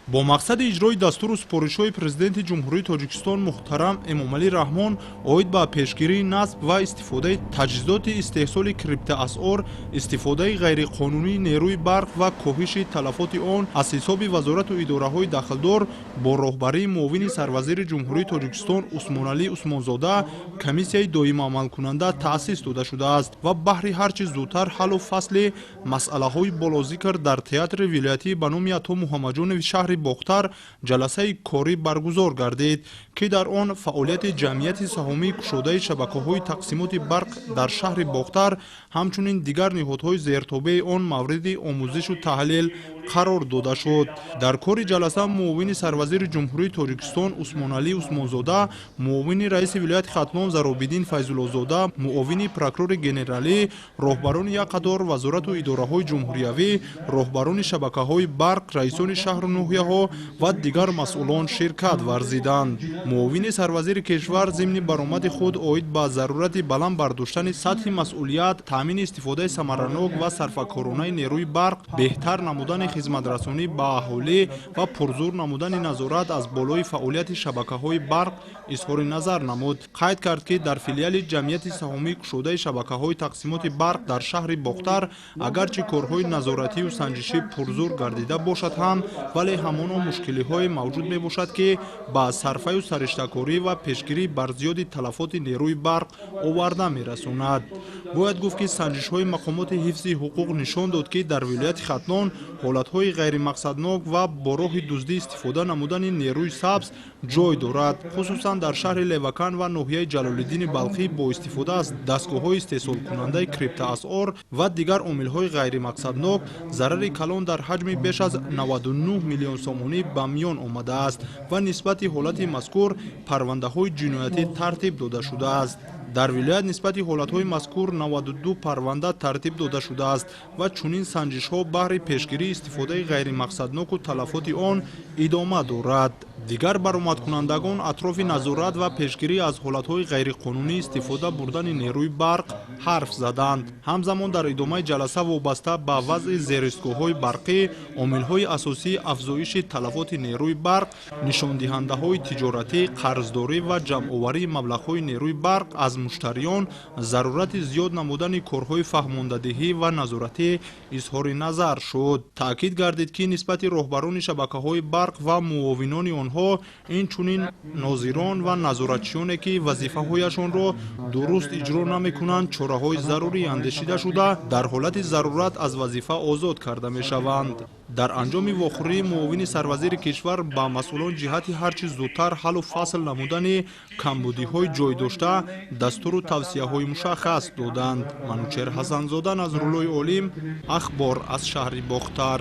Бо мақсади иҷрои дастуру супоришҳои Президенти Ҷумҳурии Тоҷикистон муҳтарам Эмомалӣ Раҳмон оид ба пешгирии насб ва истифодаи таҷҳизоти истеҳсоли криптоасъор, истифодаи ғайриқонунии нерӯи барқ ва коҳиши талафоти он аз ҳисоби вазорату идораҳои дахлдор бо роҳбарии муовини сарвазири Ҷумҳурии Тоҷикистон Усмоналӣ Усмонзода комиссияи доимиамалкунанда таъсис дода шудааст ва баҳри ҳар чӣ зудтар ҳаллу фасли масъалаҳои болозикр дар театри вилоятӣ ба номи Ато Муҳаммадҷонови шаҳри Бохтар ҷаласаи корӣ баргузор гардид, ки дар он фаъолияти ҷамъияти саҳомии кушодаи шабакаҳои тақсимоти барқ дар шаҳри Бохтар, ҳамчунин дигар ниҳодҳои зертобеи он мавриди омӯзишу таҳлил қарор дода шуд. Дар кори ҷаласа муовини сарвазири Ҷумҳурии Тоҷикистон Усмоналӣ Усмонзода, муовини раиси вилояти Хатлон Заробиддин Файзуллозода, муовини прокурори генералӣ, роҳбарони як қатор вазорату идораҳои ҷумҳуриявӣ, роҳбарони шабакаҳои барқ, раисони шаҳру ноҳияҳо ва дигар масъулон ширкат варзиданд. Муовини сарвазири кишвар зимни баромади худ оид ба зарурати баланд бардоштани сатҳи масъулият, таъмини истифодаи самаранок ва сарфакоронаи нерӯи барқ, беҳтар намудани хизматрасонӣ ба аҳолӣ ва пурзур намудани назорат аз болои фаъолияти шабакаҳои барқ изҳори назар намуд. Қайд кард, ки дар филиали ҷамъияти саҳомии кушодаи шабакаҳои тақсимоти барқ дар шаҳри Бохтар агарчи корҳои назоратию санҷишӣ пурзур гардида бошад ҳам, вале ҳамоно мушкилиҳое мавҷуд мебошад, ки ба сарфаю сариштакорӣ ва пешгирӣ бар зиёди талафоти нерӯи барқ оварда мерасонад. Бояд гуфт, ки санҷишҳои мақомоти ҳифзи ҳуқуқ нишон дод, ки дар вилояти Хатлон ҳолатҳои ғайримақсаднок ва бо роҳи дуздӣ истифода намудани нерӯи сабз ҷой дорад. Хусусан дар шаҳри Левакан ва ноҳияи Ҷалолиддини Балхӣ бо истифода аз дастгоҳҳои истеҳсолкунандаи криптоасъор ва дигар омилҳои ғайримақсаднок зарари калон дар ҳаҷми беш аз 99 миллион сомонӣ ба миён омадааст ва нисбати ҳолати мазкур парвандаҳои ҷиноятӣ тартиб дода шудааст. Дар вилоят нисбати ҳолатҳои мазкур 92 парванда тартиб дода шудааст ва чунин санҷишҳо баҳри пешгирии истифодаи ғайримақсадноку талафоти он идома дорад. Дигар баромадкунандагон атрофи назорат ва пешгирӣ аз ҳолатҳои ғайриқонунӣ истифода бурдани нерӯи барқ ҳарф заданд. Ҳамзамон дар идомаи ҷаласа вобаста ба вазъи зеристгоҳҳои барқӣ, омилҳои асосии афзоиши талафоти нерӯи барқ, нишондиҳандаҳои тиҷоратӣ, қарздорӣ ва ҷамъоварии маблағҳои нерӯи барқ аз муштариён, зарурати зиёд намудани корҳои фаҳмондадиҳӣ ва назоратӣ изҳори назар шуд. Таъкид гардид, ки нисбати роҳбарони шабакаҳои барқ ва муовинони онҳо, инчунин нозирон ва назоратчиёне, ки вазифаҳояшонро дуруст иҷро намекунанд, чораҳои зарурӣ андешида шуда, дар ҳолати зарурат аз вазифа озод карда мешаванд. Дар анҷоми вохӯрӣ муовини сарвазири кишвар ба масъулон ҷиҳати ҳар чӣ зудтар ҳаллу фасл намудани камбудиҳои ҷой дошта дастуру тавсияҳои мушаххас доданд. Манучер Ҳасанзода, Назруллои Олим, Ахбор аз шаҳри Бохтар.